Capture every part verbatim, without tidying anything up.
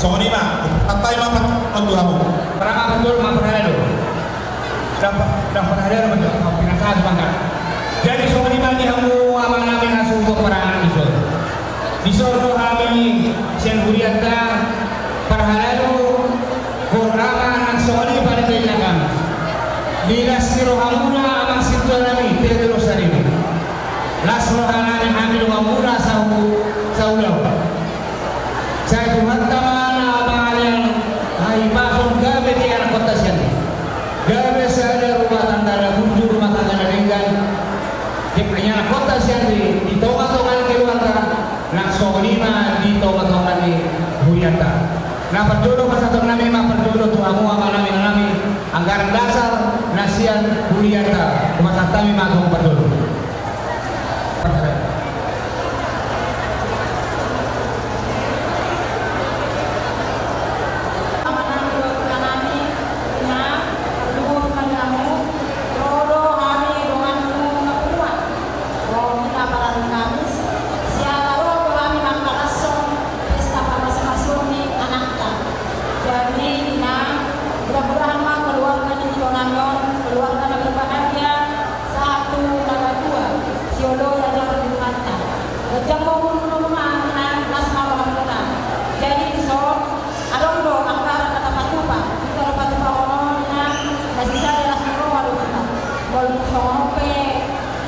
Songon i ma, pasahat hami ma parjolo tu hamu. Parjolo ma parhalado. Dang parhalado ma, pinasahat bangga. Jadi songon i ma di hamu amanami na so huparangati dison. Dison do hami sian hurianta parhalado, goar ama nang songon i panitia na gabe. Di las ni rohamuna amang sintuanami Teodoro Saribu. Las rohanami hami donganmuna sahu, saulaon. Sai Tuhanta ma na mangalean hahipason gabe di anakkonta sian i. Gabe sada rumah tangga na burju, rumah tangga na denggan. Di anakkonta sian i, di tongatonga ni keluarga, nang songon i ma di tongatonga ni hurianta. Na parjolo pasahatonnami ma parjolo tu hamu amanami, inanami, anggaran dasar na sian hurianta. Pasahat hami ma tu hamu parjolo. Amanami dohot inanami, ina, parjolo ma di hamu, ro do hami donganmu na punguan. Ro hita parari Kamis, sian ro do hami mangkalashon pesta pamasumasuon ni anakta. Jadi, ina, mudah-mudahan ma keluarga ni tonami on keluarga na berbahagia, sahat tu na tua, sioloi ajaran ni Tuhanta. Ganjang ma umurmuna, inang, las ma rohamuna. Jadi dison, adong do anggaran na tapatupa, hita do patupa on, inang, na sisada las ni roha do hita. Molo songon on pe,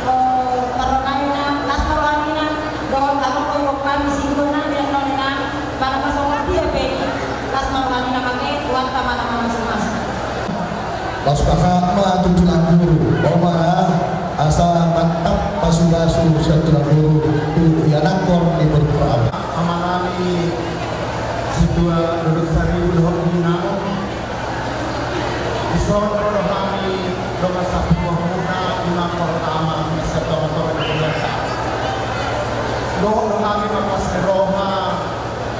eh, parrohana, inang, las ma rohamuna, dohot adong do iboto hami siduana, inang, inang, manang songon dia pe i, las ma rohamuna, mangke Tuhanta ma na mamasumasu. Laos pasahat ma tu tulang guru, boha ma, asa mantap pasupasu sian tulang guru tu ianakhon ni boru. Amanami sintua Dodot Saribu dohot inang, dison ro do hami dongan sapuamuna, ima parjolo ma sian tongatonga ni keluarga. Dohot do hami marlas ni roha,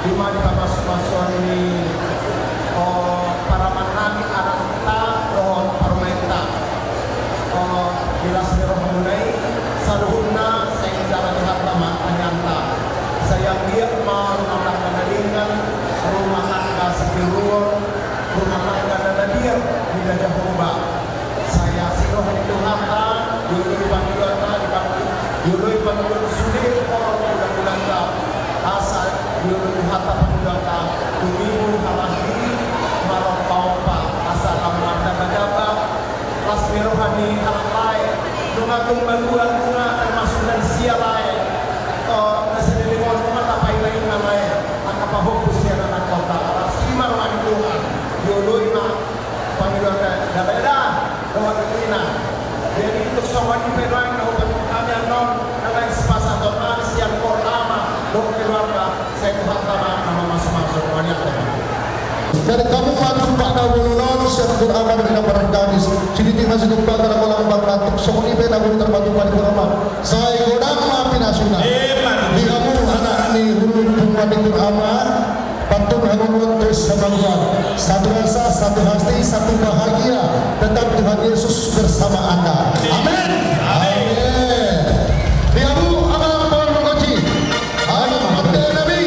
ima di pamasumasuon ni, o, paramannami, anakta dohot parumaenta. O, di las ni rohamuna i, saluhutna sai dijalo Tuhanta ma tangiangta. Sai anggiat ma rumah tangga na denggan, rumah tangga sitiruon, rumah tangga na mabiar di Jahowa. Sai asi roha ni Tuhanta, dioloi pangidoanta, dioloi pangidoan sude horong hulahulanta. Asa dioloi Tuhanta pangidoanta, tumibu halak i marompaompa, asa lam mardagadaba las ni roha ni halak lae. Nunga tung baluan, nunga termasuk lansia lae. O, na saleleng on nunga tapaimaima lae angka pahompu sian anakkonta. Asi ma roha ni Tuhan, dioloi ma pangidoan da, da, da, da, dohot ina. Jadi tung songon i pe nuaeng na hupatupa hami annon, na lain sipasahatonnami sian goar ama dohot keluarga, sai Tuhanta ma na mamasumasu. Jadi hamu ma tumpak na bolon on sian goar ama dohot ina parangkangis. Sititik ma situpak na golang bang na tung songon i pe na boi tarpatupa di goar ama, sai godang ma pinasuna. Di hamu anak ni hundul punguan ni goar ama. Pantun hamu ma tu samaruan, satu rasa, satu hati, satu bahagia, tetap Tuhan Yesus bersama Anda. Amin. Amin. Di hamu amang pargonsi, anak hande nami.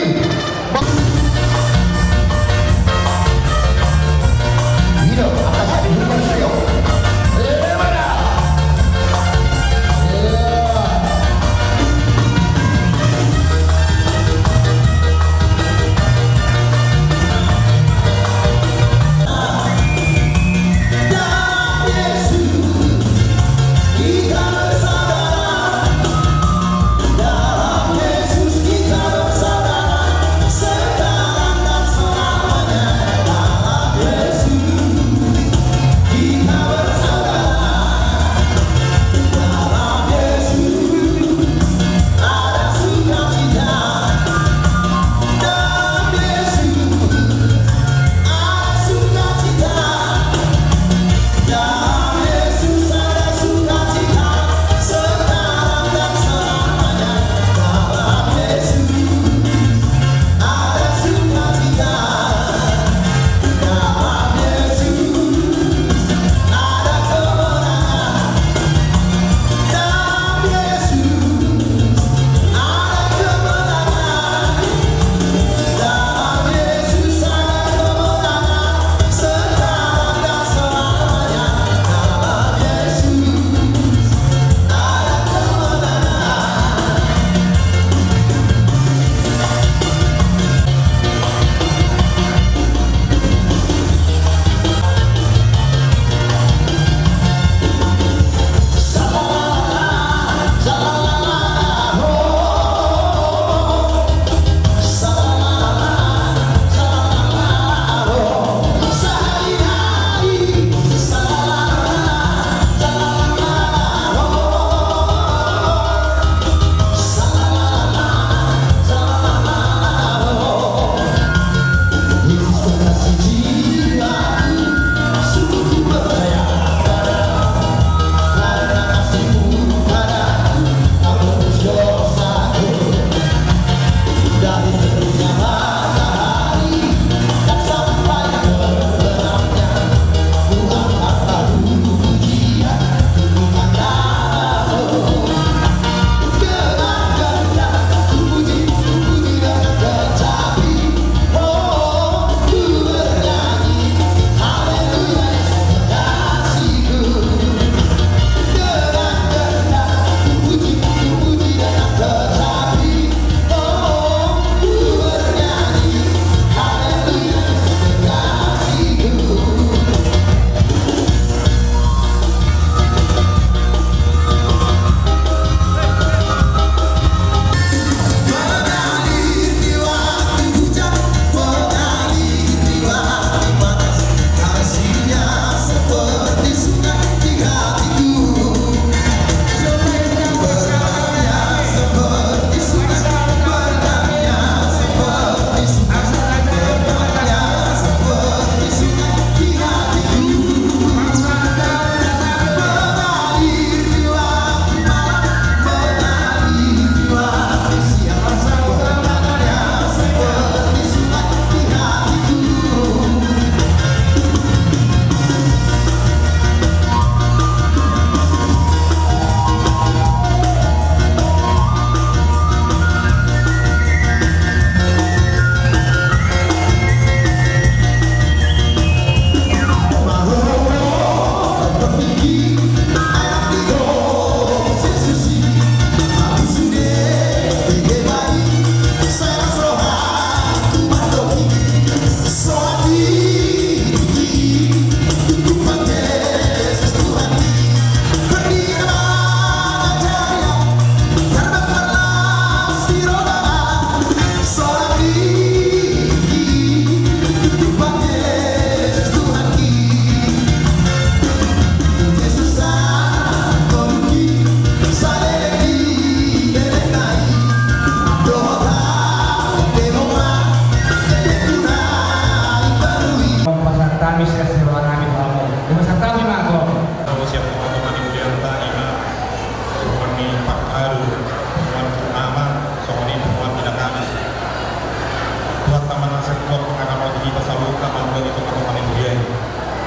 Anggo angka na mauliate di hita saluhutna mandok di tongatonga ni huria i.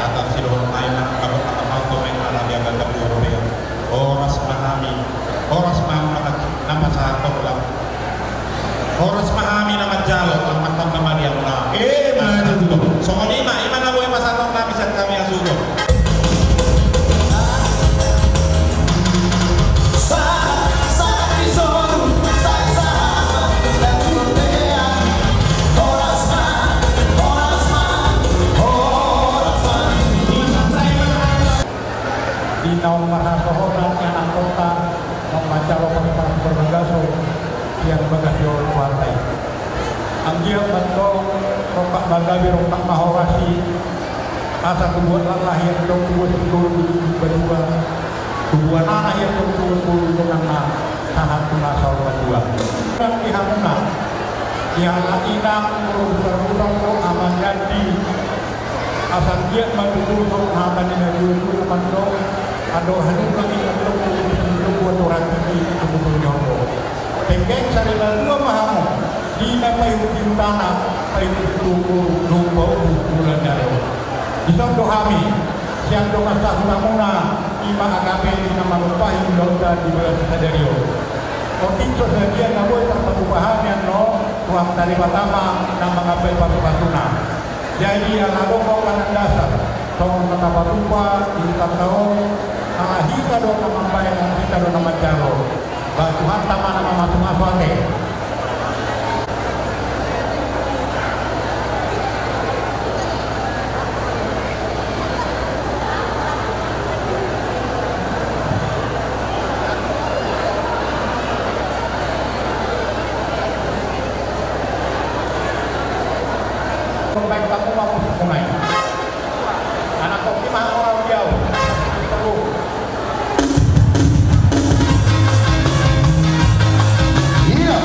Asa sidohononnami ma angka na mauliate di hita saluhutna. Horas ma hami, horas ma hami na pasahathon lam. Horas ma hami na manjalo lam, mangkatama di hamuna. Emma tutu. Songon i ma, i ma na boi pasahatonnami sian hami hasuhuton. Di naung marhasohotan ni anakkonta, naung manjalo pasu-pasu parbagason sian bagas ni Tuhanta i. Anggiat ma antong rongkap ma gabe, rongkap ma horas i, asa tubuan na lahi antong tubuan singkoru di batua, tubuan na lahi antong tubuan boru donganna sahat tu na saur matua. Nang di hamuna, di anak inang, boru, boru, boru, ama ni Andi, asa anggiat ma tutu songon hata ni natuatua na mandok, andor halumpang i mandok, tubuan tu hatiha, tubuan tu hatiha. Penggeng sari na dua ma hamu, di na paihut-ihut anak, paihut-ihut boru, dohot paubus bulan ni ari on. Dison do hami, sian dongan sahutamuna, i ma A K P di na manumpahi ulaonta di bagasan sadari on. Otik so sadia na boi tarpatupa hami annon, Tuhanta Debata ma na mangambai pasu-pasuna. Jadi, ala adong angka na dasar, songon na tapatupa di hutanta on, ala hita do na mambahen, hita do na manjalo. Ba Tuhanta ma na mamasumasu ate. Pemain kamu mampu mulai. Anak kopi mah orang dia. Iya.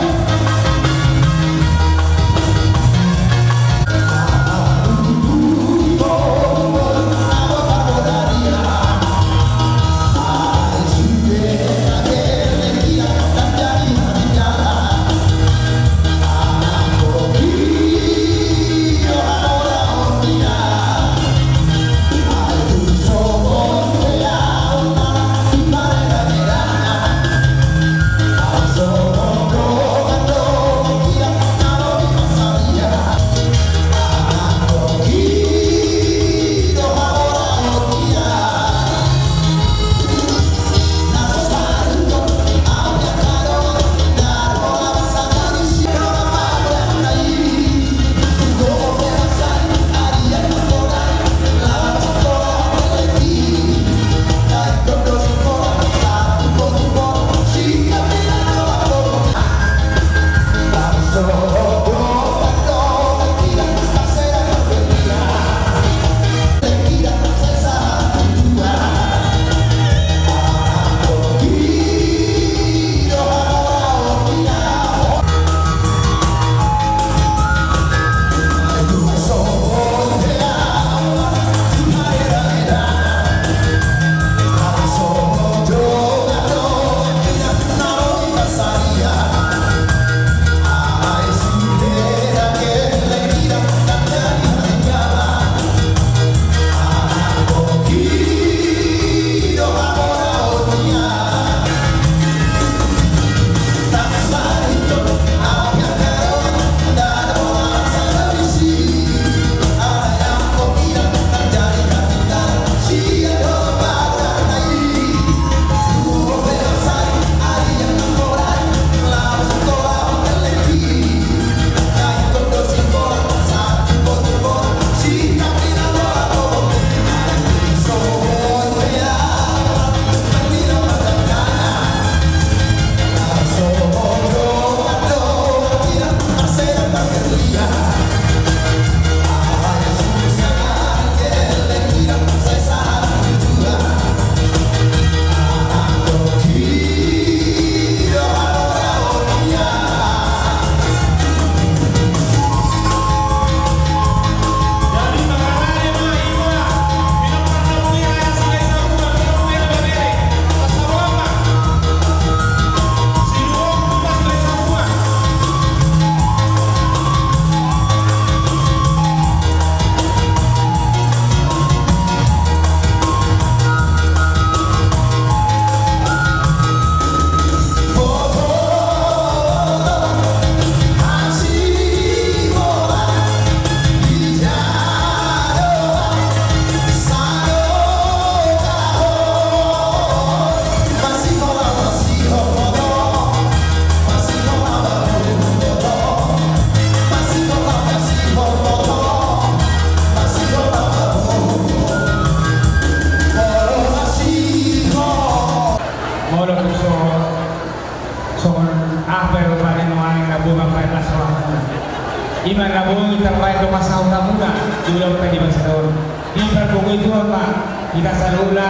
Ima na boi tarbaen dongan sahutamuna di ulaonta di bagasan on. Dipargogoi Tuhan ma hita saluhutna,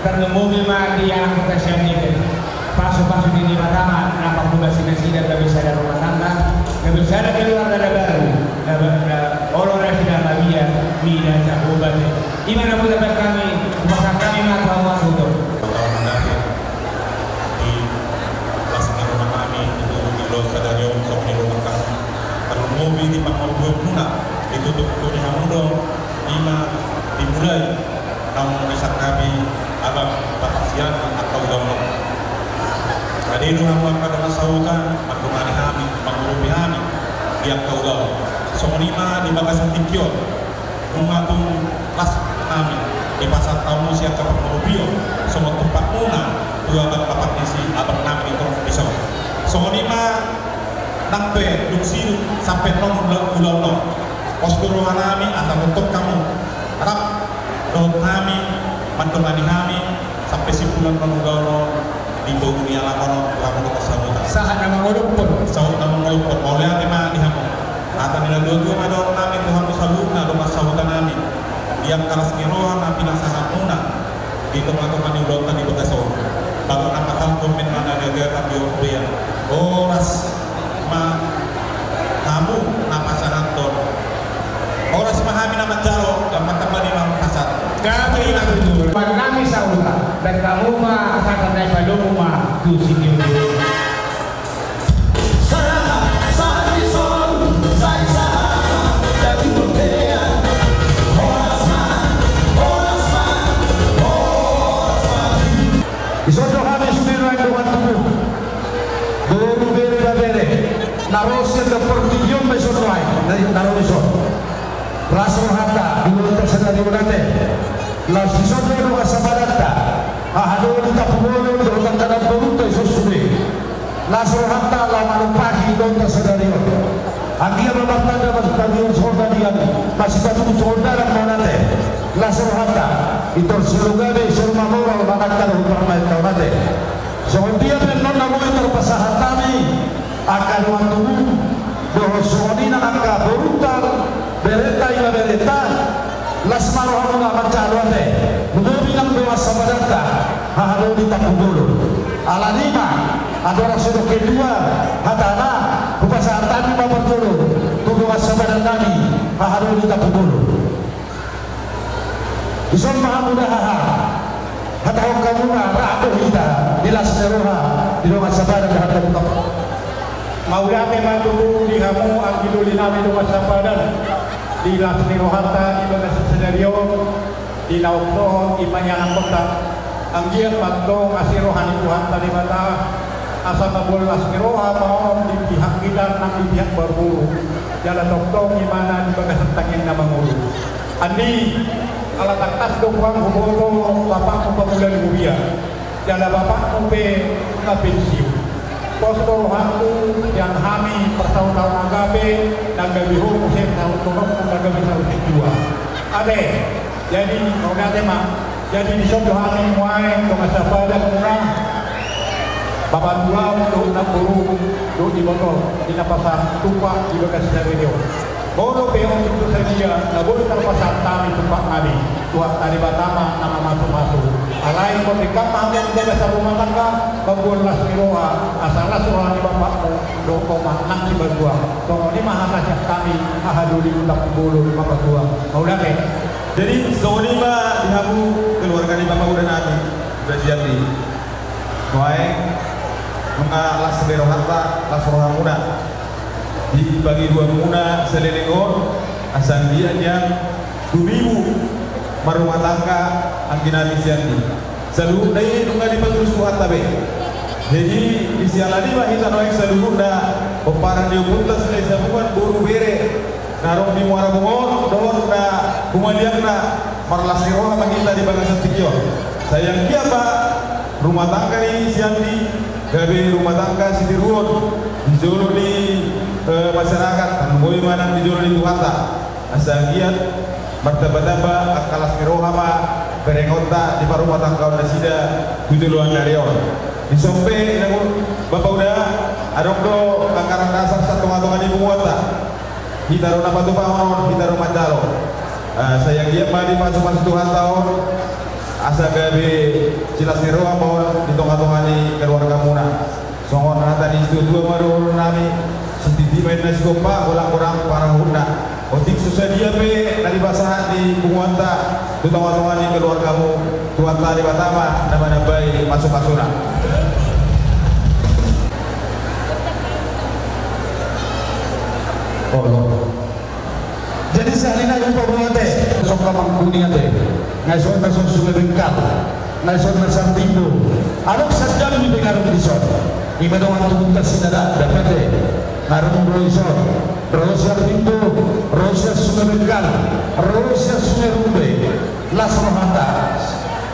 tarlumobi ma di anakkonta sian i. Pasupasu ni Debata ma na panghobason nasida gabe sada rumah tangga, gabe sada keluarga na baru, na, na olo nasida mabiar mida Jahowa be. Ima na boi tarbaen hami, hupasahat hami ma tu hamu hasuhuton. Di las ni roha nami di ulaon sadari on songon i do ma hami. Tarlumobi di pangalualuanmuna, di tutu-tutu ni hamu do, ima dimulai naung disangapi abang bapak sian angka ulaon on. Ate do hamu angka dongan sahuta mandongani hami, mangurupi hami di angka ulaon. Songon i ma di bagasan tingki on. Nunga tung las nami dipasahat hamu sian angka pangurupion songon tumpakmuna tu abang bapak ni si abang nami di tonga dison. Songon i ma nang pe dung sidung sampe annon ula-, ulaon on. Pos do roha nami asa tongtong hamu rap dohot hami, mandongani hami sampe simpul annon ulaon on di togu ni halak on tu hamu dongan sahuta. Sahat na mangolophon. Sahat na mangolophon. Mauliate ma di hamu. Hata ni natuatua ma dohonon nami tu hamu saluhutna dongan sahuta nami. Di angka las ni roha na pinasahatmuna di tongatonga ni ulaonta di bagasan on. Baru na pasahathon ma na nagatan di on be. Horas ma hamu na pasahathon. Horas ma hami na manjalo, gabe tamba ni ma pasahat. Gabe i ma tutu. Nami sahuta, baen hamu ma, sahat na i padomu ma tu si Tuhan. Dison do hami sude nuaeng dongan tubu, boru, bere, ibebere na ro sian portibi on ma dison nuaeng, na, na ro dison. Las rohanta di ulaonta sadari on ate. Laos dison do dongan sahabatanta, haha do di Tampubolon dohot angka namborunta dison sude. Las rohanta laho manompaki ulaonta sadari on. Anggiat ma martanda, mas-, martanda songon dalan, masipatudu songon dalan ma on ate. Las rohanta, pintor solu gabe, solu mamora, manangka dohot parmaenta on ate. Songon dia pe annon na boi tarpasahat hami angka dongan tubu, dohot songon i nang angka borunta, berenta, ibeberenta, las ma rohamuna manjalo ate, lumobi nang dongan sahabatanta, haha do di Tampubolon. Alani i ma, andorang so didok ketua hatana, hupasahat hami ma parjolo tu dongan sahabat nami, haha do di Tampubolon. Dison ma hamu da haha, hatahon hamu ma rap do hita di las ni roha di dongan sahabat dohot hamu. Mauliate ma tutu di hamu anggi doli nami dongan sahabat, di las ni rohanta di bagasan sadari on, di naung dohot i ma ianakhonta. Anggiat ma antong asi roha ni Tuhanta Debata, asa mamboan las ni roha ma on di pihak hita nang di pihak boru, jala tongtong ibana di bagasan tangiang na mangolu. Andi, ala tangkas do huboto bapakmu pamula di huria, jala bapakmu pe nunga pensiun. Pos do rohangku sian hami parsahutaon na gabe, na gabe ho muse pasahuthononku na gabe saluhutna. Ate, jadi mauliate ma. Jadi dison do hami nuaeng dongan sahabat muna, bapatuaon dohot namboru, dohot iboto, di na pasahat tumpak di bagasan sadari on. Molo pe on tung sadia na boi tarpasahat hami tumpak nami, Tuhanta Debata ma na mamasumasu. Alai molo denggan ma hamu di bagasan rumah tangga, mamboan las ni roha, asa las roha ni bapakmu dohot omak nang sipajuang. Songon i ma hata sian hami, haha doli Tampubolon, Bapak Tuan. Mauliate. Jadi songon i ma di hamu keluarga ni bapa uda nami, Basian di nuaeng, nunga las be rohanta, las rohamuna di pangidoanmuna saleleng on, asa anggiat nian tumibu marrumah tangga anggi nami sian di. Saluhutna i nunga dipatulus Tuhanta be. Jadi disi ala ni ma hita nuaeng saluhutna pomparan ni ompunta Silahisabungan, boru, bere na adong di Muara Bungo on dohot na humaliangna, marlas ni roha ma hita di bagasan tingki on. Sai anggiat ma rumah tangga ni si Andi gabe rumah tangga sitiruon di jolo ni, eh, masyarakat, tarlumobi ma nang di jolo ni Tuhanta. Asa anggiat martambatamba angka las ni roha ma berengonta di parrumahtanggaon nasida tu joloan ni ari on. Dison pe inang, bapa uda, adong do anggaran dasar sian tongatonga ni punguanta. Hita do na patupahon on, hita do manjalo. Eh, sai anggiat ma dipasupasu Tuhanta on, asa gabe silas ni roha ma on di tongatonga ni keluargamuna. Songon hata ni situatua ma dohonon nami, sititi ma inna sigompa, godang-godang pangarahutna. Otik so sadia pe na dipasahat ni punguanta tu tongatonga ni keluargamu, Tuhanta Debata ma na manambai pasupasuna. Olo. Jadi sahali nai hupaboa ate, songon amangboru ni ate, nga dison na songon Sungai Bengkal, nga dison na Sartimbo, adong sian Jambi pe nga adong dison. Ima dongan tubunta si Nadapdap ate, nga adong ro dison, ro sian Sartimbo, ro sian Sungai Bengkal, ro sian Sungai Rumbe. Las rohanta,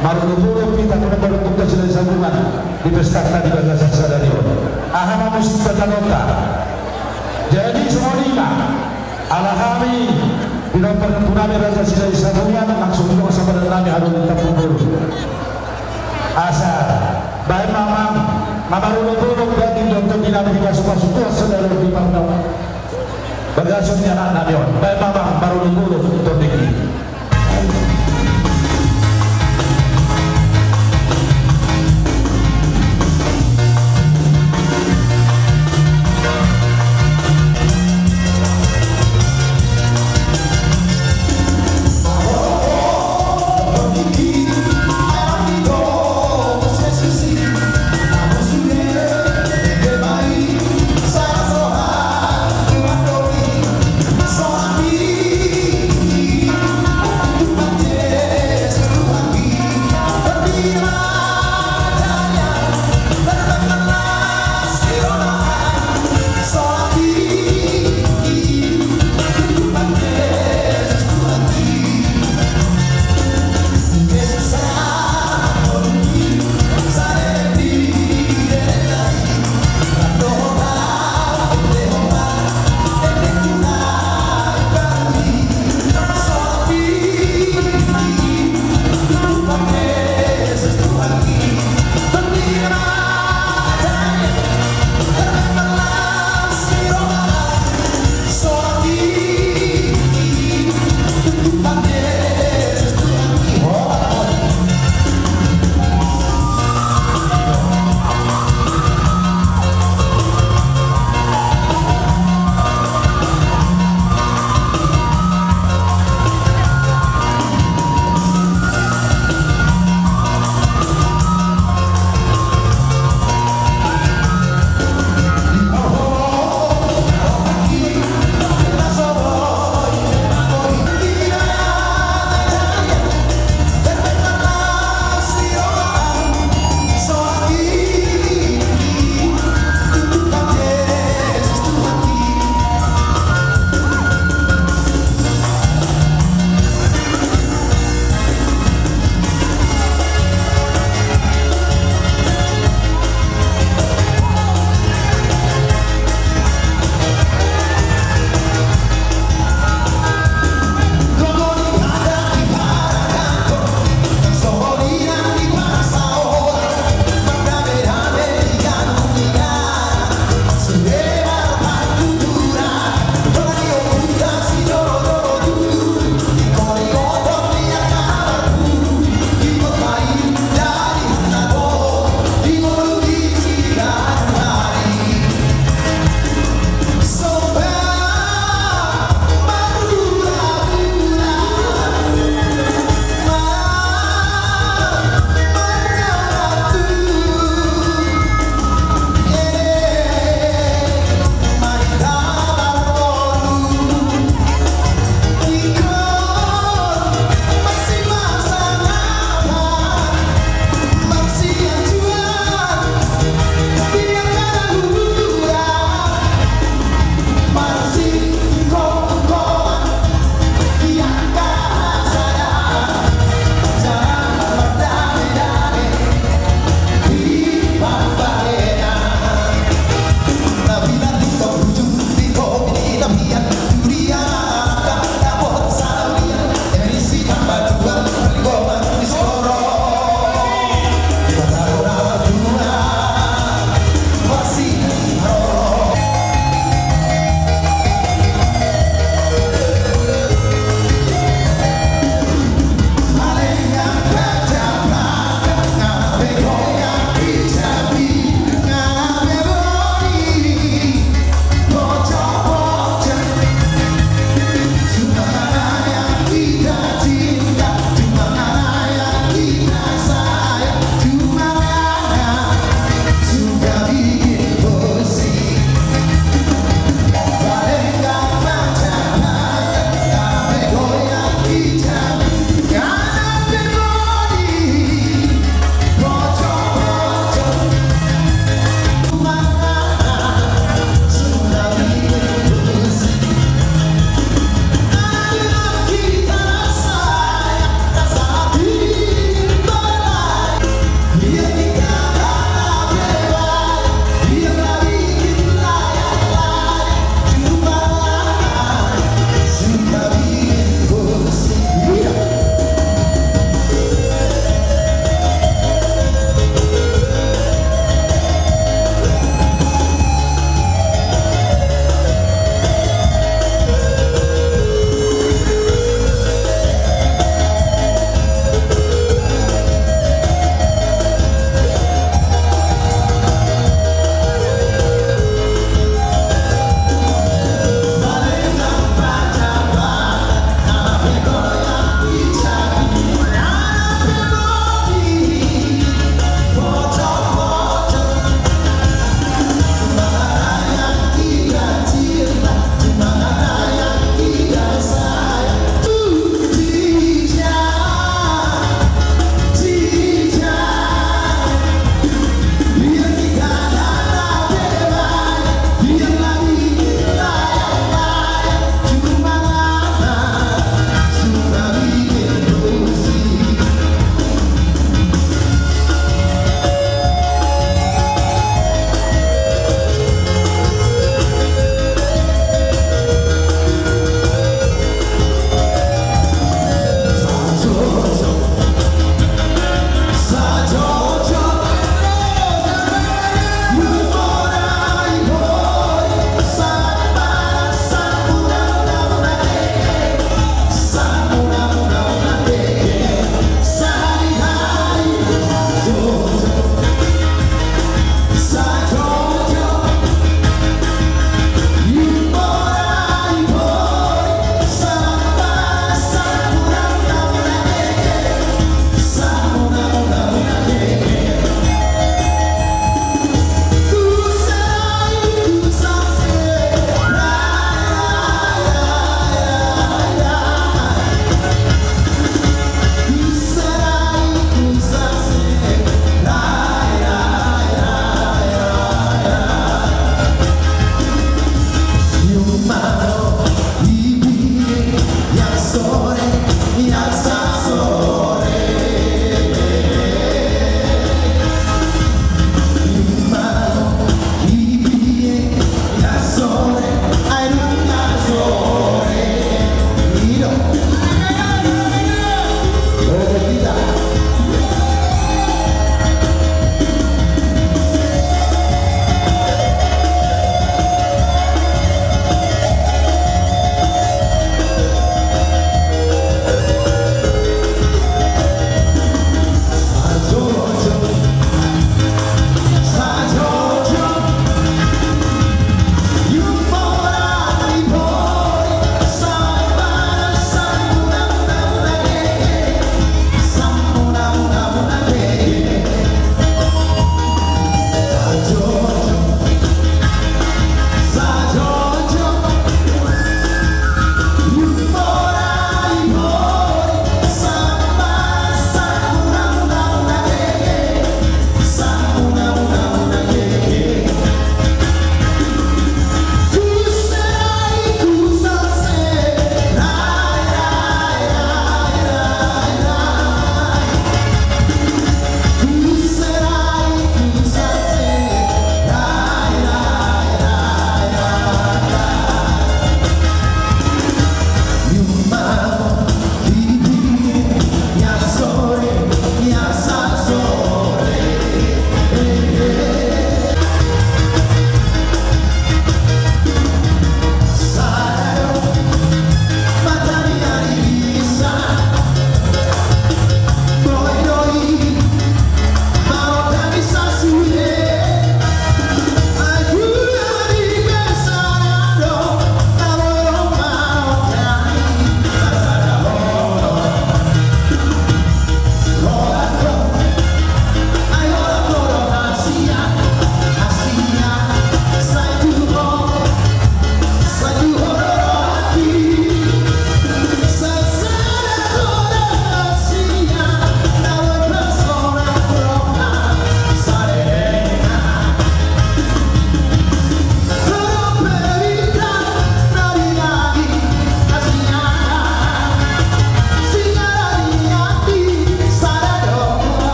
marolopolop hita, molo marolopolop hita Silahisabungan di pestanta di bagasan sadari on. Aha ma muse pandohanonta? Jadi songon i ma, ala hami di nomor tu nami Raja Silahisabungan, langsung didok sabadan nami haru di tampung bolu. Asa baen ma amang, ma marolopolop, berarti di tonti nami dipasupasu Tuhan sadari on di parna bagasan ni anak nami on. Baen ma amang marolopolop tondingki.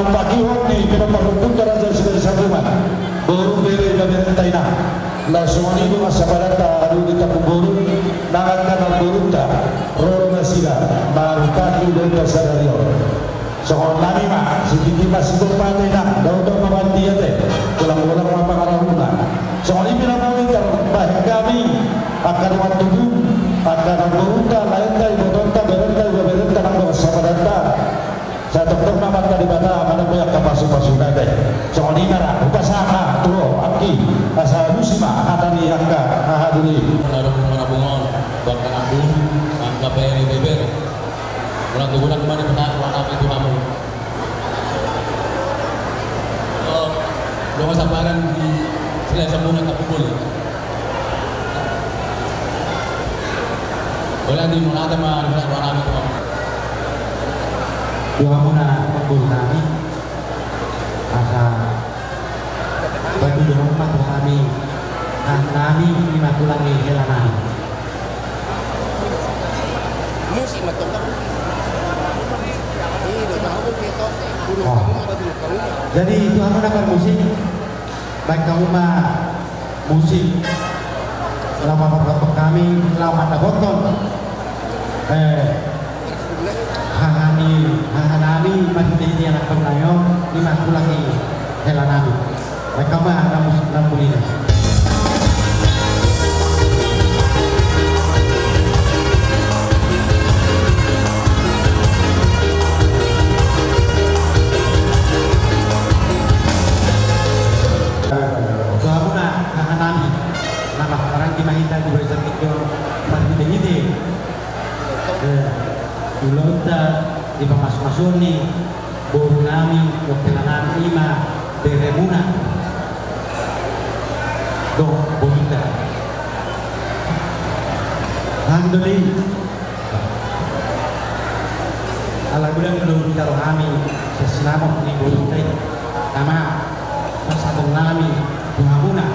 Pangkihon ni pinompar ni ompunta Raja Sigarisambungan, boru, bere, ibaberenta, inang. Laos songon i do ma sapadanta, adopi tampuk boru, nang angka namborunta, ro do nasida marpasu dohot sadari on. Songon nami ma, sititi ma sitop ma ate, inang, dao tong ma mandia ate, tulang bolak ma pangarahutna. Songon i pe na boi tarbahen hami, angka dongan tubu, angka namborunta, laenta, ibotonta, berenta, ibaberenta, nang dongan sahabatanta. Sai tongtong ma Amanta Debata manopot angka pasupasuna ate. Songon i ma ra, hupasahat ma tu ho, anggi, asa alusi ma hata ni angka haha doli. Adong marabungon, tu angka nambun, angka bere, ibebere. Molo tu godang ma di peta, roha nami tu hamu. Oh, dongan samparan di Sigarisambungan, tapupul. Bola di mula ada ma, ada ma. Tu hamuna pangboru nami, asa patujolo ma tu hami, haha nami, i ma tulang ni hela nami. Musik ma tong. Ini do tahu kita. Oh. Jadi tu hamuna parmusik. Baen hamu ma musik, laho paborhathon hami, laho mandapothon, eh, haha ni, haha nami, marhitehite anakhonna i on, i ma tulang ni hela nami. Baen hamu ma na musik na muli na. Tu hamuna haha nami, na marhahamaranggi ma hita di bagasan tingki on marhitehite, eh, ulaonta di pamasumasuon ni boru nami dohot hela nami, i ma beremuna dohot borunta. Hang do i. Ala godang do hujalo hami sian sinamot ni borunta i. Nama pasahaton nami tu hamuna,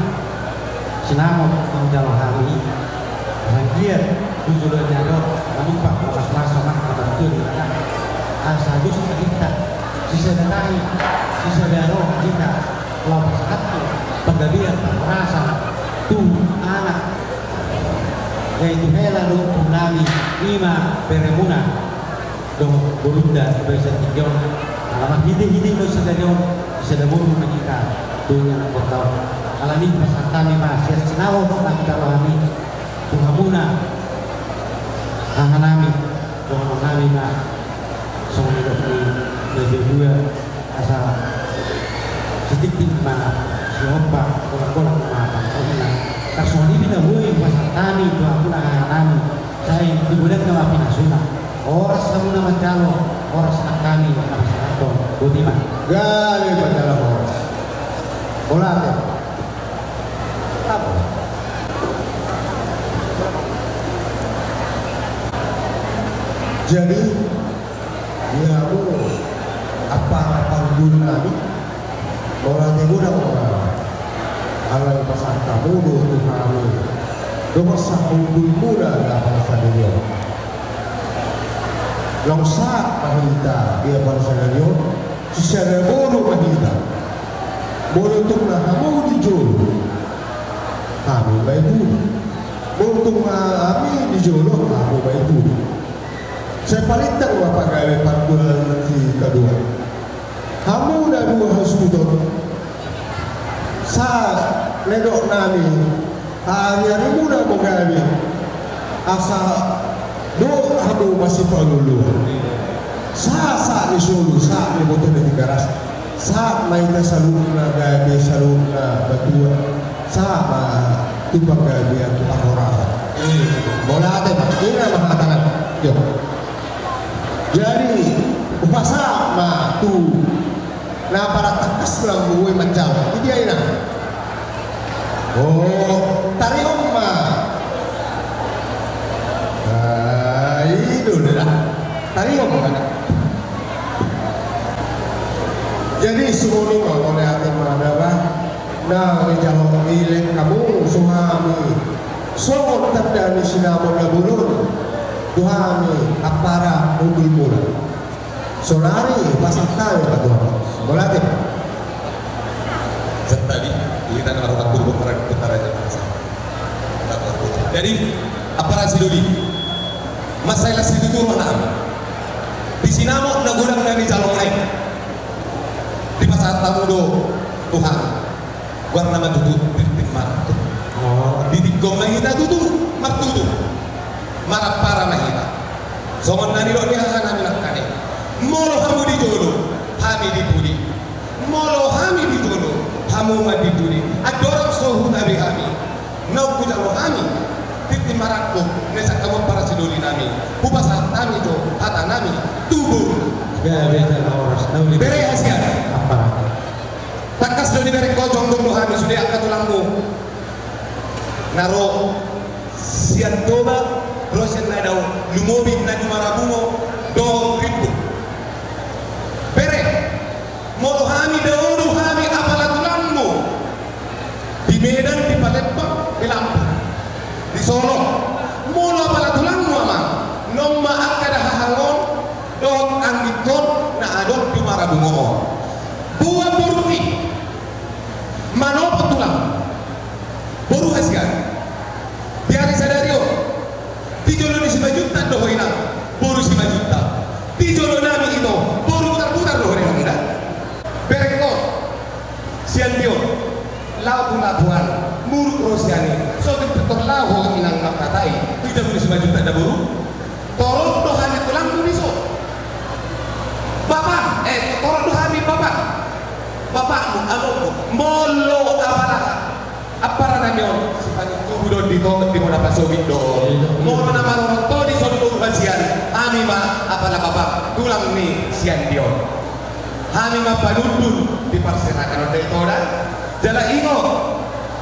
sinamot na hujalo hami. Anggiat tu joloan ni ari on, na tumpak, na pasupasu, na martua di tangan. Asa dos hita, sisada tahi, sisada roha hita, laho pasahathon panggabean, parhorasan tu anak, eh, tu hela dohot borunami, i ma beremuna dohot borunta di bagasan tingki on. Ala marhitehite do sadari on, sisada boru ma hita tu anak borunta on. Alani i pasahat hami ma sian sinamot na hujalo hami tu hamuna, haha nami, dohonon nami ma songon nidok ni na dua-dua, asa sitiktik ma sihompa, bolak-bolak ma pangarahutna. Tarsongon i pe na boi pasahat hami tu hamuna, haha nami, sai tu godangna ma pinasuna. Horas hamuna manjalo, horas nang hami na pasahathon. Boti ma. Gabe manjalo horas. Horas. Jadi, ia hamu ampara panggual nami, mauliate godang ma, alai pasahat hamu do tu hami dongan sahundulmuna na parsadarion. Laos sahat ma hita di parsadarion, sisada boru ma hita. Molo tung na hamu di jolo, hami ma i pudi. Molo tung na hami di jolo, hamu ma i pudi. Sai palintang ma pagabe pargual ni si Kadua. Hamu na dua hasuhuton, sahat nidok nami, ari-arimuna ma gabe, asa dohot hamu masipaluluan. Sahat, sahat ni solu, sahat ni boto na Tigaras, sahat ma hita saluhutna gabe, saluhutna batua, sahat ma tu panggabean, tu parhorasan. Mauliate ma, i ma hata nami. Yo. Jadi, hupasahat ma tu na paratangkas na boi manjalo. Di dia, inang? Oh, tarihon ma. Ah, i do da. Tarihon ma. Jadi, songon i ma, mauliate ma da ba. Na dijalo, dilehon hamu so hami songon tanda ni sinamot na bolon tu hami ampara hundulmuna. Saonari pasahat hami ma tu hamu. Mauliate. Santabi, di hita na marhormat tu Tuhan, di hita na marhormat tu Tuhan. Jadi, ampara sidoli. Mansai las situtu rohanami. Di sinamot na godang na nijalo nami. Dipasahat hamu do tu hami. Goarna ma tutu, Tirti Martutu. Oh. Di tingki on ma hita tutu, martutu. Marampara ma hita. Songon na nidok ni hahanami nangkaning. Molo hamu di jolo, hami di pudi. Molo hami di jolo, hamu ma di pudi. Andorang so hutabi hami. Naung hujalo hami. Tirti Marangkup, na sian hamu ampara sidoli nami. Hupasahat hami do, hata nami, tu boru. Gabe jala horas, na uli. Bere hasian. Ampara. Tangkas do diberengko jongjong do hami sude angka tulangmu. Na ro sian Toba, ro sian na dao, lumobi na di Marabungo, dohot Rimbun. Bere, molo hami dao do hami apala tulangmu. Di Medan, di Palembang, di Lampung. Di Solo. Molo apala tulangmu amang, non ma angka dahahang on, dohot anggingkon, na adong di Marabungo on. Boan borungki. Manopot tulang. Boru hasian. Di ari sadari on. Di jolo ni Simanjuntak do ho inang. Boru Simanjuntak. Di jolo nami ito. Boru Butarbutar do ho inang da. Berengkon. Sian dia on. Laho tu Labuan. Muruk ro sian i. So tu pintor laho ho inang mangkatai. Tu jabu ni Simanjuntak da boru. Torop do hami tulangmu dison. Bapa, eh, torop do hami bapa. Bapakmu, amongmu, molo apala, ampara nami on, Simanjuntubu do on di to, di Bona Pasogit do. Molo na marorot ho dison boru hasian, hami ma apala bapa, tulang ni sian dia on. Hami ma panundun di parserahan on da ito da. Jala ingot,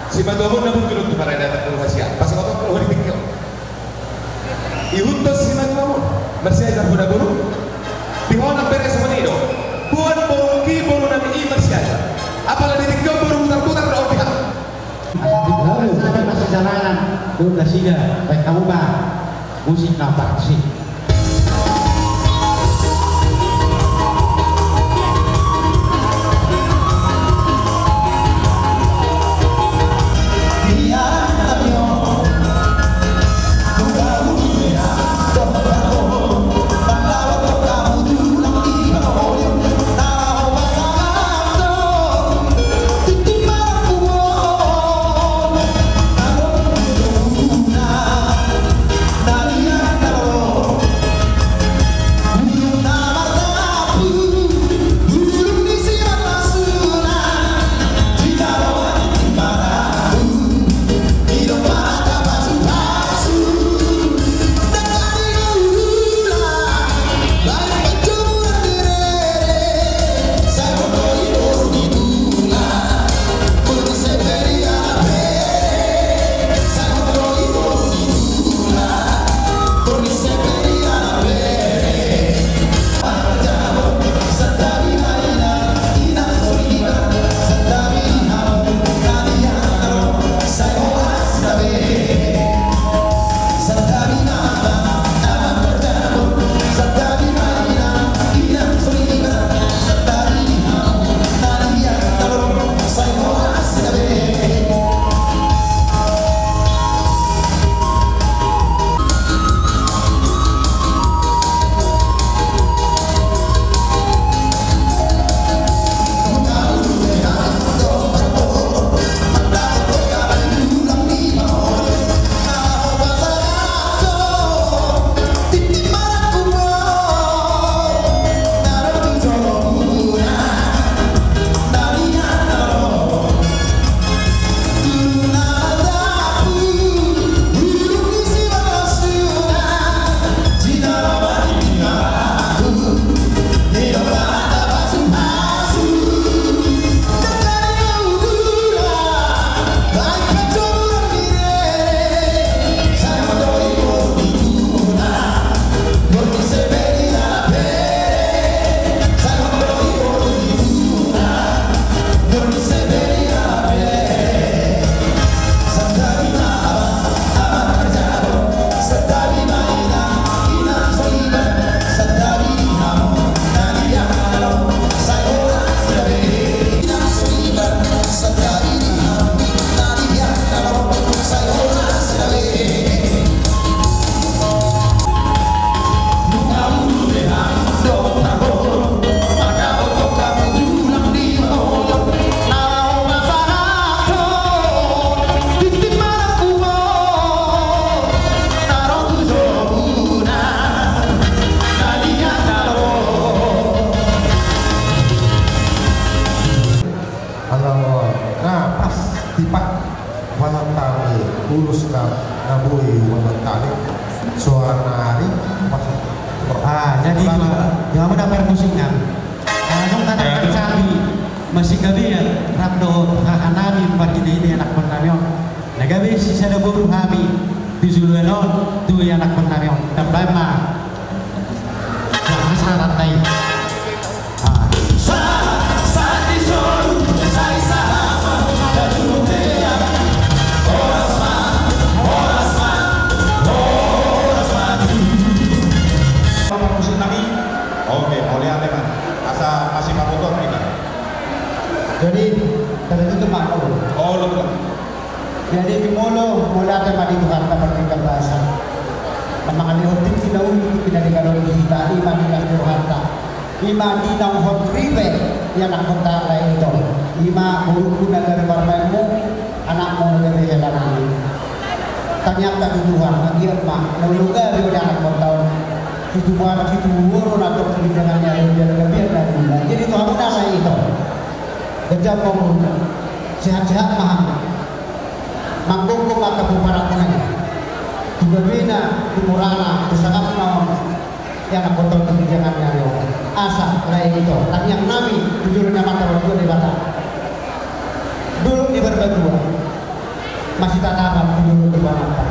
simatuam on na burju do tu paradaton boru hasian. Pasahaton do ho di tingki on. Ihuthon simatuam on. Marsiajar ho da boru. Di ho nang bere songon i do. Boan borungki boru nami i marsiajar. Apala di tingki on boru Butarbutar do on di hami. Asa tinggal, asa tinggal sijalanan. Dohot nasida. Baen hamu ma. Musik na parsi. Di hamu na parmusikan. Adong hata parsabi, masigabean rap dohot hahanami parhitehite anakkonnami on. Na gabe sisada boru hami di joloan on tu anakkonnami on. Tambai ma. Wah, sarat nai. Parmusiknami. Oke, mauliate ma. Asa masipabotohon hita. Jadi, tadi itu cuma. Oh, lu tuh. Jadi, molo, molo ate ma di Tuhanta partingkian basa. Mangalehon tingki na uli, tingki na denggan on di hita, i ma di las ni rohanta. I ma di naung hot ripe, ianakhonta lae ito. I ma boruku na gabe parumaenmu, anakmu na gabe helanami. Tangiangta tu Tuhan, anggiat ma, na olo gabe on ianakhonta on. Situbu anak, situbu boru na tong di ginjangan ni ari on, jala gabean na niula. Jadi tu hamuna lae ito. Ganjang ma umurmu. Sehat-sehat ma hamu. Manggomgom angka pomparanmuna i. Tu gabena, tu murana, tu sangapna on. Ianakhonta on tu ginjangan ni ari on. Asa, lae ito, tangiangnami tu jolo ni Amanta Martua Debata. Dolok ni Parbatua. Masitatapan tu dolok ni Amanta.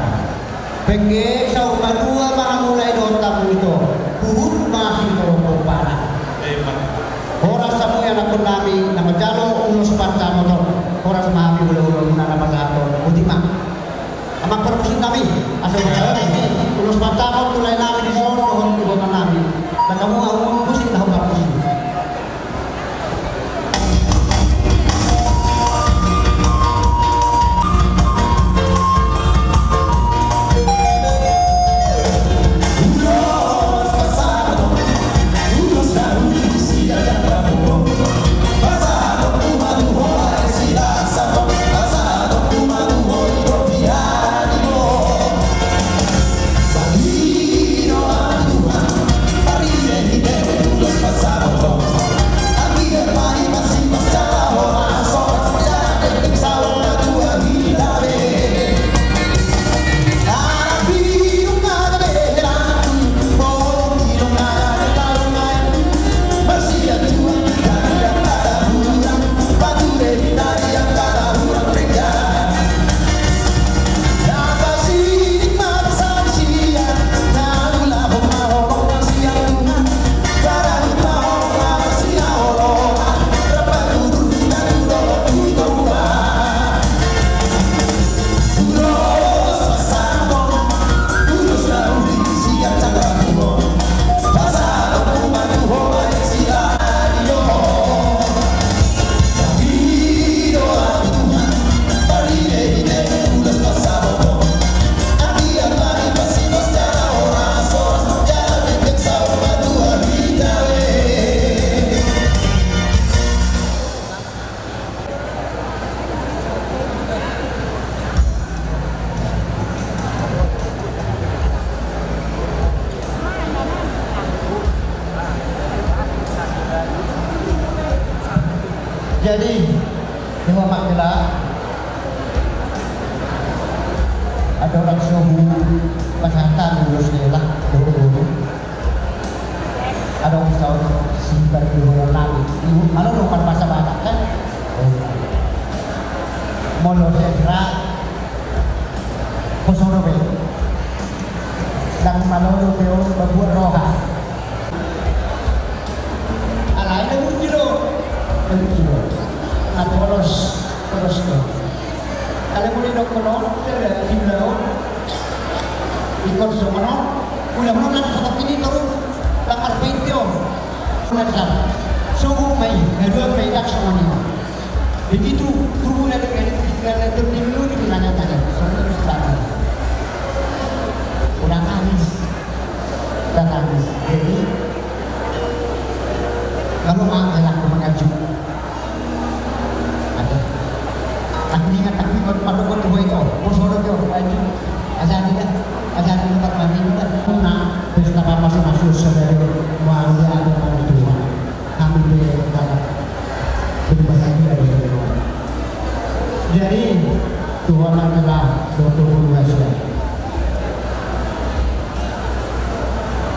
Pengge saur matua ma hamu lae dohot hamu ito, huhut ma sitorop pomparan. Horas hamu ianakhonnami na manjalo ulos pansamoton, horas ma hami hulahulamuna na pasahathon. Boti ma. Amang parmusiknami, asa ulos pansamot tu laenami dison dohot tu bonanami. Ndang hamu, hamu musik, ndang hamu parmusik. Jadi, di hamu ma hela, adong na so hupasahat hami ulos ni hela, dohot boru. Adong saut si parjolo nami. Molo do kan bahasa Batak kan? Molo sesra, poso do be. Ndang molo do be on babuat roha. Alai na burju do. Na burju do. Na polos, polos do. Alai molo didok molo, sada siulaon. Ingkon songon on, ulaon on nang satak ini torus, lamar penti on. Nang satak. Sogo ma i, na dua ma i, ndang songon i. Begitu, tubuh na denggan, pikiran na denggan, di mana tadi. Songon i, songon i. Kurang ajar. Kurang ajar. Jadi, kalau ma, anak mengaji. Ate. Aku ingat, aku ingat, masuk ke tubuh itu. Poso do, anjing. Ajari dah. Ajari tempat mandi dah. Nah, pesta apa masuk-masuk saudara, mau dia ada orang tua. Kami be dapat berbahagia di rumah. Jadi, Tuhan adalah dokter luas ya.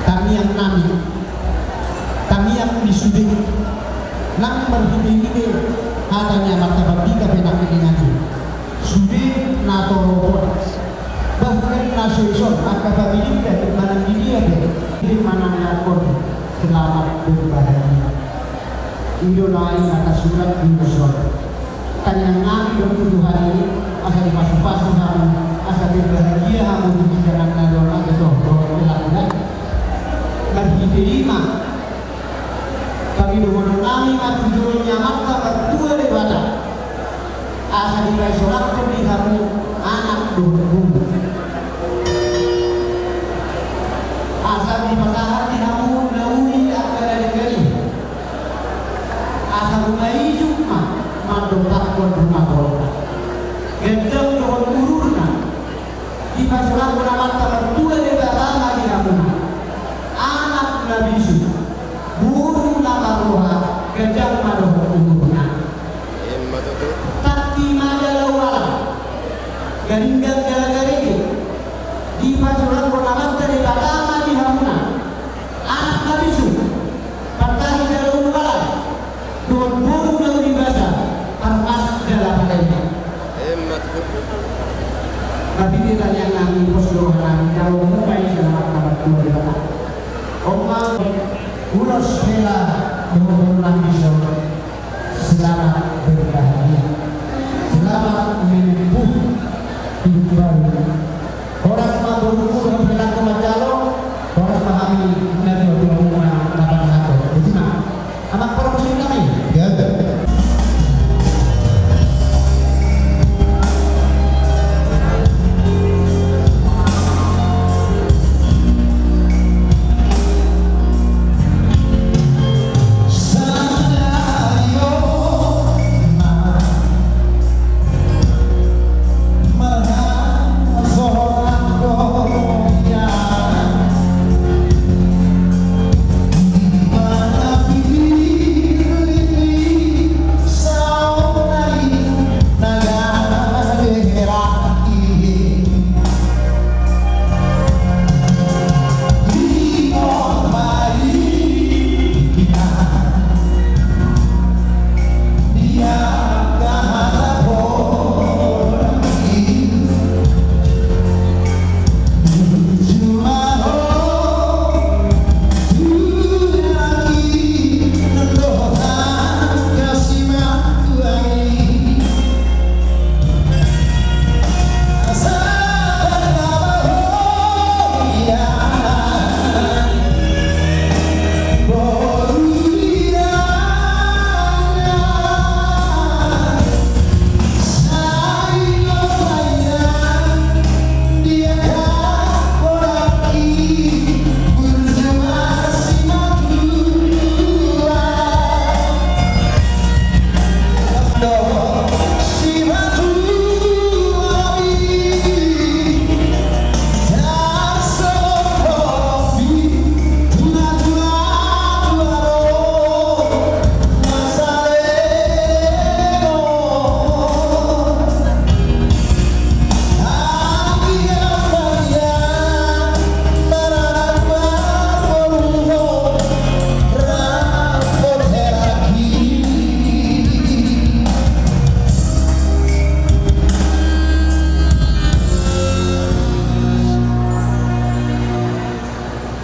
Tangiangnami. Sude nang marhite-hite hata ni amanta Pandita pe nang i, nang i sude na torop on. Bahkan na so ison angka pabilikta manang di dia pe, di manang na kor, selamat berbahagia. I do na i na tasurat di ulos on. Tangiangnami do tu Tuhan i, asa dipasupasu hamu, asa berbahagia hamu di hidangan na dohot na dohot dohot helaku na i. Marhite i ma pangidohononnami ma tu jolo ni Amanta Martua Debata, asa dipaisalathon di hamu anak dohot boru. Asa dipasahat di hamu na uli angka na denggan i. Asa ruma ijuk ma mandompakkon ruma tolna. Ganjang dohot ururna. Dipasahat Amanta Martua Debata ma di hamu anak na bisuk, boru na marroha, ganjang ma dohot umurna. Ima tutu. Tangki ma jala ualang, garinggan jala garege. Dipasahat Amanta Debata ma di hamu anak na bisuk, partahi jala ulualang, dohot boru na uli basa, parmas jala padaina. Ima tutu. Marhite tangiangnami, pos do rohanami, jalo muna i sian Amanta Martua Debata. On ma ulos hela dohot boru nami dison. Selamat berbahagia. Selamat menempuh hidup baru. Horas ma boru, horas ma helaku manjalo, horas ma hami na di tua-tua na pasahathon. Botima. Amang parmusik nami. Gabe.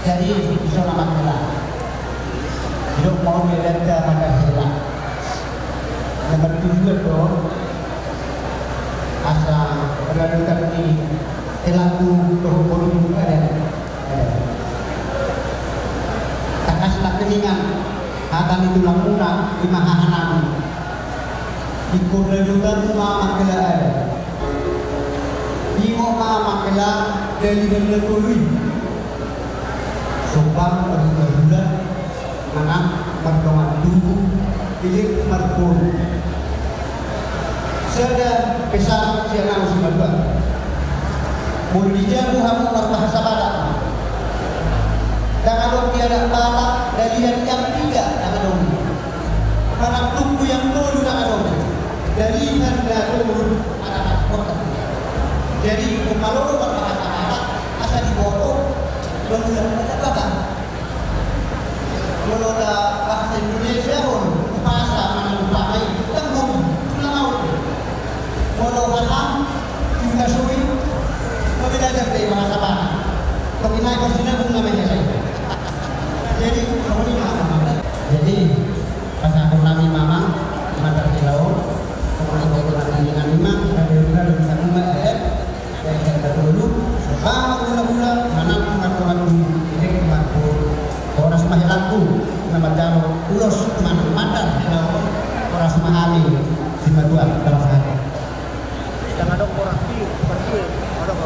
Jadi, dison amang hela. Didok ma on di hela, amang hela. Na martujuan do asa radotan ni helaku dohot boru ni adat. Tangkas na keningan hata ni tulangmuna, ima hahanami. Ingkon radotan ma amang hela adat. Ingot ma amang hela dalihan na tolu i. Sombang marhulahula, manang mardongan tubu, ilik marboru. Sada pesan sian ahu simalua. Molo di jabu hamu marbahasa Batak, ndang adong di adat Batak dalihan yang tiga, ndang adong. Manang tumpu yang tolu, ndang adong. Dalihan na tolu, anak-anak kota. Jadi, molo marbahasa Batak, asa diboto, molo na Batak. Molo na bahasa Pangilai pasti na bunga meja lain. Jadi, kalau ini mama, mama. Jadi, pas aku nami mama, mata silau, kalau ini mata ini mama, ada juga ada bunga, eh. Jadi, saya tak perlu. Baru gula-gula, mana aku ngaku-ngaku, ini aku ngaku. Horas ma helangku, na manjalo ulos, mana mata, helangku, horas ma hami, simatua, dalam sehari. Sedang ada orang di, orang di, orang.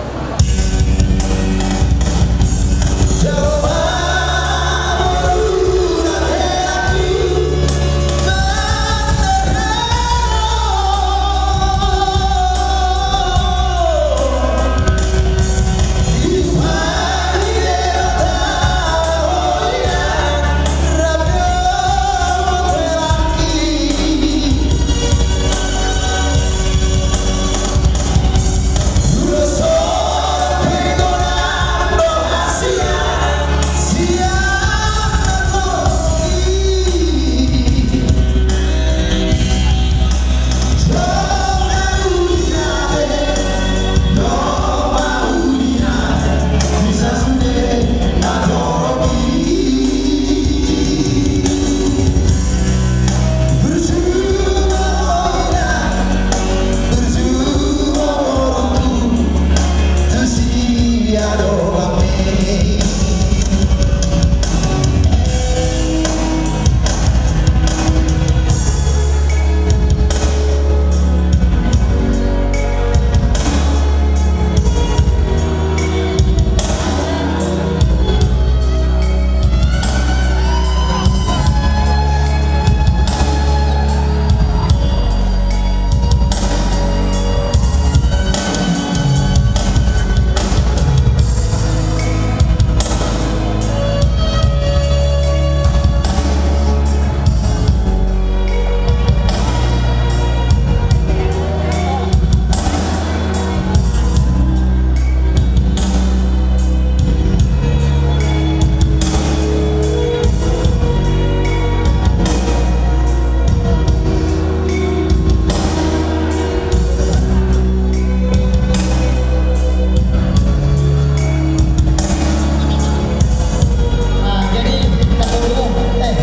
Nah, jadi, kita tunggu, eh,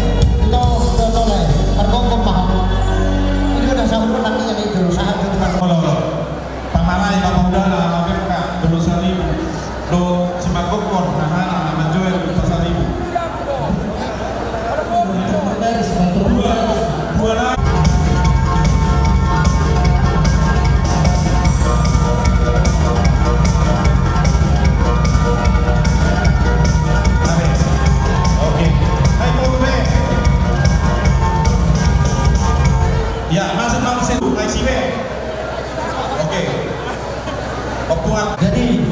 itu, itu, itu, eh, margogo, Pak. Ini udah sahur, nanti jadi juru sahat, juru sahat. Olo, olo. Pamalai, pamodana, na mekka, dolo saribu. Dohot simargogo, na hana, na manjoel, pasaribu. Dua, dua na. Oke. Hai, Pak Gubernur. Ya, masuk, masuk, masuk. Hai, si B. Oke. Opuan. Jadi,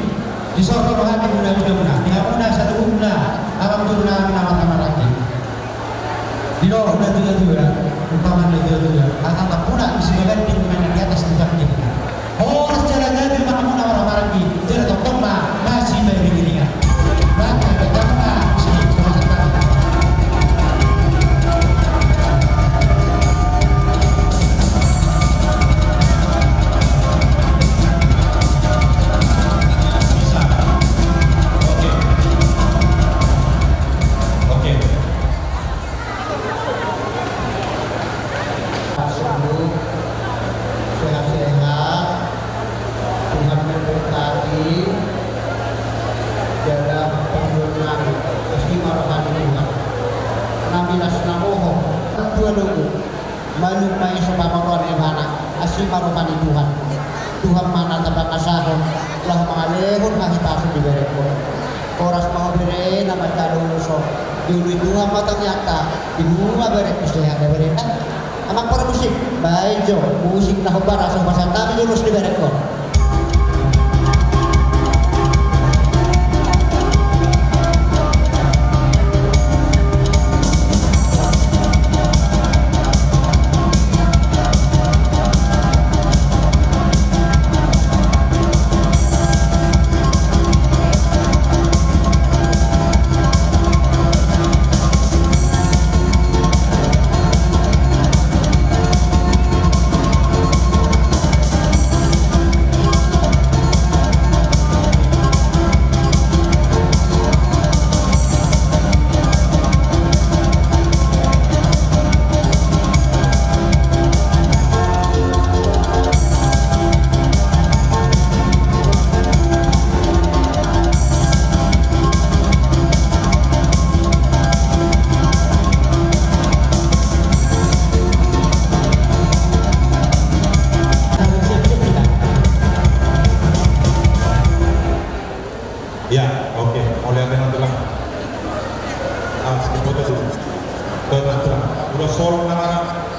di soal rohani muna-muna, di muna satu muna, alam turun nama-nama lagi. Di lo, udah juga-juga, umpama udah juga-juga, atau tak pula di sini kan di mana di atas di kaki. Horas jala gabe ma muna marhamaranggi, jala tongtong ma, masih bae di giringan. Bang, ada tongtong ma, sini, sama-sama. Bisa. Oke. Oke. Sehat-sehat, Tuhan memberkati, jaga perjuangan, asi ma roha ni Tuhan. Na milas na bohong, dua logo. Malum ma i so pangoloan ibana, asi ma roha ni Tuhan. Tuhan ma na tapangasahon, laho mangalehon hahipason di berengkon. Horas ma ho bere na manjalo ulos on. Diului Tuhan ma tangiangta, di nunga berengku sehat da berengku. Amang parmusik, baen jo musik na hombar asa hupasahat hami jo ulos di berengkon. Sol nama.